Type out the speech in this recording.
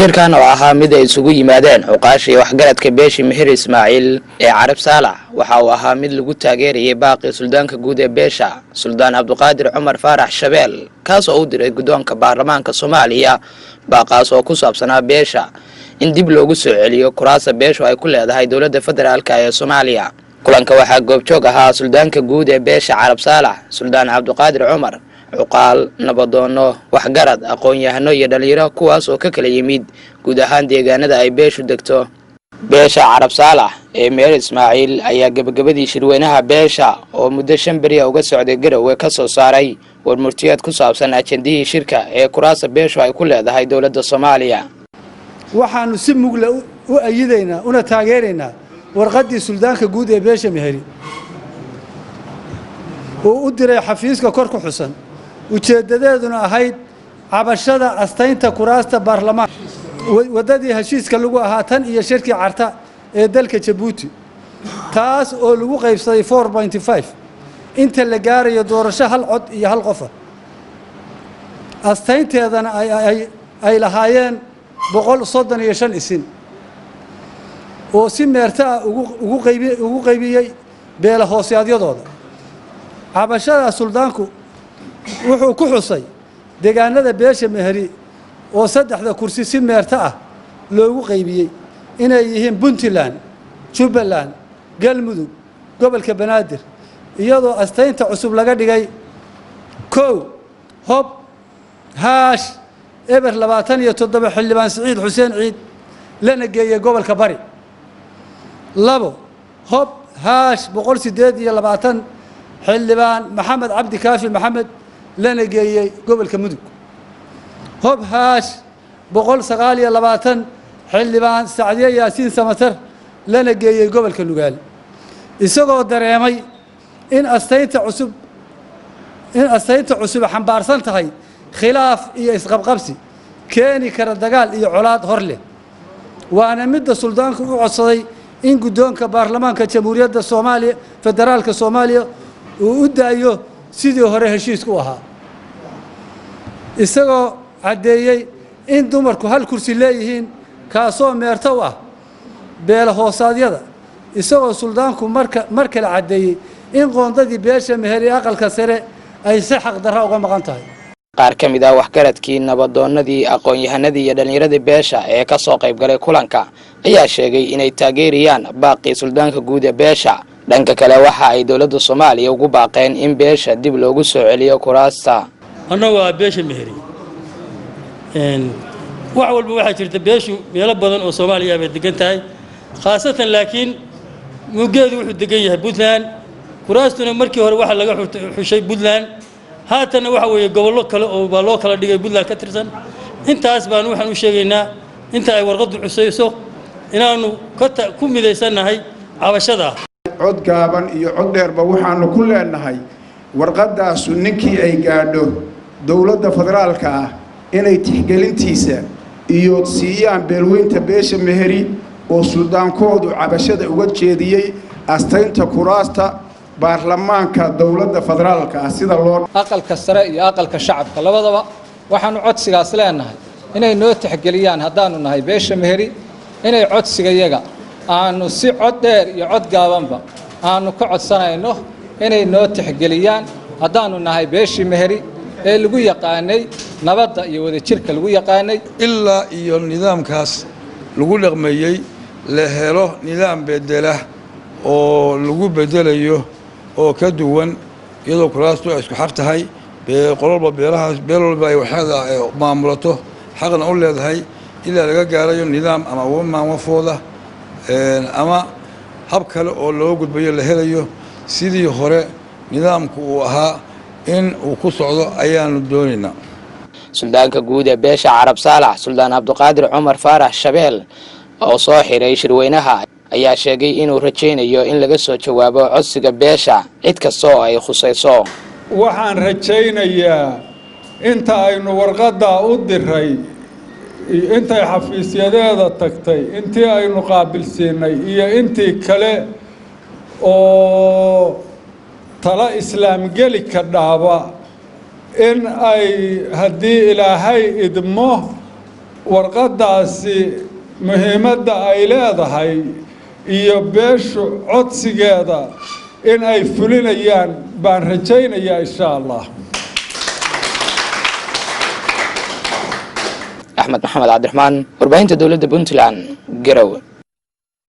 Shirkan oo ahaa mid ay isugu yimaadeen cuqaasha iyo waxgaradka beesha Meher Ismaaciil ee Carab Saalax waxa uu ahaa mid lagu taageerayay baaqii suldaanka guud ee beesha, Suldaan Cabduqaadir Cumar Faarax Shabeel, kaas oo u diray guddoonka baarlamaanka Soomaaliya, baaqaas oo ku saabsanaa beesha in dib loogu soo celiyo kuraasa beeshu ay ku leedahay dowladda federaalka ee Soomaaliya. Kulanka waxaa goobjoog ahaa suldaanka guud ee beesha Carab Saalax, Suldaan Cabduqaadir Cumar, cuqaal, nabadoono, waxgarad, aqoon-yahano iyo dhalinyaro, kuwaas oo ka kala yimid guud ahaan deegaanada ay beeshu degto. Beesha Carab Saalax ee Meer Ismaaciil ayaa gebagabadii shirweynaha beesha oo muddo 5 beriya uga socday Garowe ka soo saaray warmurtiyeed ku saabsan ajendihii shirka ee kuraasa beeshu ay ku leedahay dowladda Soomaaliya. Waxaannu si mugle u ayidaynaa una taageeraynaa warqaddii suldaanka guud ee beesha Meheri uu u diray xafiiska kor ku xusan, ujeeddadeeduna ahayd cabashada astaynta kuraasta baarlamaan, waddadii heshiiska lagu ahaa tan iyo shirkii Carta ee dalka Jabuuti, taas oo lagu qaybsaday 4.5 inta la gaarayo doorasho hal cod iyo hal qofa, astaynteedana ay lahaayeen 135 isin oo si meerto ah ugu qaybiyey beela hooseyaadyadooda. Cabashada suldaanku wuxuu ku xusay deegaanada beesha Meheri oo saddexda kursi si meerto ah loogu qaybiyey inay yihiin Puntland, Jubbaland, Galmudug, gobolka Banaadir, iyadoo astaynta cusub laga dhigay 1 hob #027 xildhibaan Siciid Xuseen Ciid, lana geeyey gobolka Bari; 2 hob #128 xildhibaan Maxamed Cabdi Kaafi Maxamed, lana geeyey gobolka Mudug; hob #129 xildhibaan Sacdiye Yaasiin Samatar, lana geeyey gobolka Nugaal. Isagoo dareemay in astaynta cusub xambaarsan tahay khilaaf iyo isqabqabsi keeni kara dagaal iyo colaad hor leh, waana midda suldaanku u codsaday in guddoonka baarlamaanka Jamhuuriyadda Soomaaliya, Federaalka Soomaaliya, uu u daayo sidii hore heshiisku u ahaa. Isagoo caddeeyey in dumarku hal kursi leeyihiin, kaasoo meerto u ah beela hoosaadyada. Isagoo suldaanku marka mar kale caddeeyey in qoondadii beesha Meheri aqalka sare ay si xaqdarra uga maqan tahay. Qaar ka mid ah waxgaradkii, nabadoonnadii, aqoon-yahanadii iyo dhallinyaradii beesha ee ka soo qayb galay kulanka ayaa sheegay inay taageerayaan baaqii suldaanka guud ee beesha. Dhanka kale, waxa ay dowladda Soomaaliya ugu baaqeen in beesha dib loogu soo celiyo kuraasta. Annagu ah beesha Meheri, wax walba waxaa jirta beeshu meelo badan oo Soomaaliya bay degan tahay, khaasatan laakiin muggeedu wuxuu degan yahay Puntland. Kuraastuna markii hore waxaa laga xushay Puntland, haatanna waxa weeye gobollo kale oo baa loo kala dhigay Puntland ka tirsan. Intaas baan waxaan u sheegaynaa inta ay warqaddu cusayso inaannu ku midaysannahay cabashada. Cod gaaban iyo cod dheerba waxaanu ku leenahay warqaddaasu ninkii ay gaadho dowladda federaalka ah inay tixgelintiisa iyo siiyaan beelweynta beesha Meheri oo suldaankoodu cabashada uga jeediyey astaynta kuraasta baarlamaanka dowladda federaalka ah sida loo Aqalka sare iyo aqalka shacabka labadaba waxaanu codsigaas leenahay inay noo tixgeliyaan haddaanu nahay beesha Meheri, inay codsigayaga aanu si cod dheer iyo cod gaabanba aanu ka codsanayno inay noo tixgeliyaan haddaanu nahay beeshii Meheri ee lagu yaqaanay nabadda iyo wadajirka lagu yaqaanay. Ilaa iyo nidaamkaas lagu dhaqmeeyey la helo nidaam bedela oo lagu bedelayo oo ka duwan, iyadoo kuraastu ay isku xaq tahay, qololba beelahaas beel walba ay waxeeda maamulato xaqna u leedahay, ilaa laga gaarayo nidaam ama one man one vote ama hab kale oo loo gudbayo la helayo, sidii hore nidaamku uu ahaa in uu ku socdo ayaanu doonaynaa. Suldaanka guud ee beesha Carab Saalax, Suldaan Cabdiqaadir Cumar Faarax Shabeel, oo soo xiray shirweynaha ayaa sheegay inuu rajaynayo in laga soo jawaabo codsiga beesha cid kasta oo ay khusayso. Waxaan rajaynayaa inta aynu warqaddaa u diray, intay xafiisyadeeda tagtay, intii aynu qaabilsiinay iyo intii kale oo tala islaamgeli ka dhaaba in ay haddii Ilaahay idmo. Warqaddaasi muhiimadda ay leedahay iyo beeshu codsigeeda in ay fulinayaan baan rajaynayaa, insha Allah. Axmed Maxamed Cabdiraxmaan, warbaahinta dowladda Puntland, Garowe.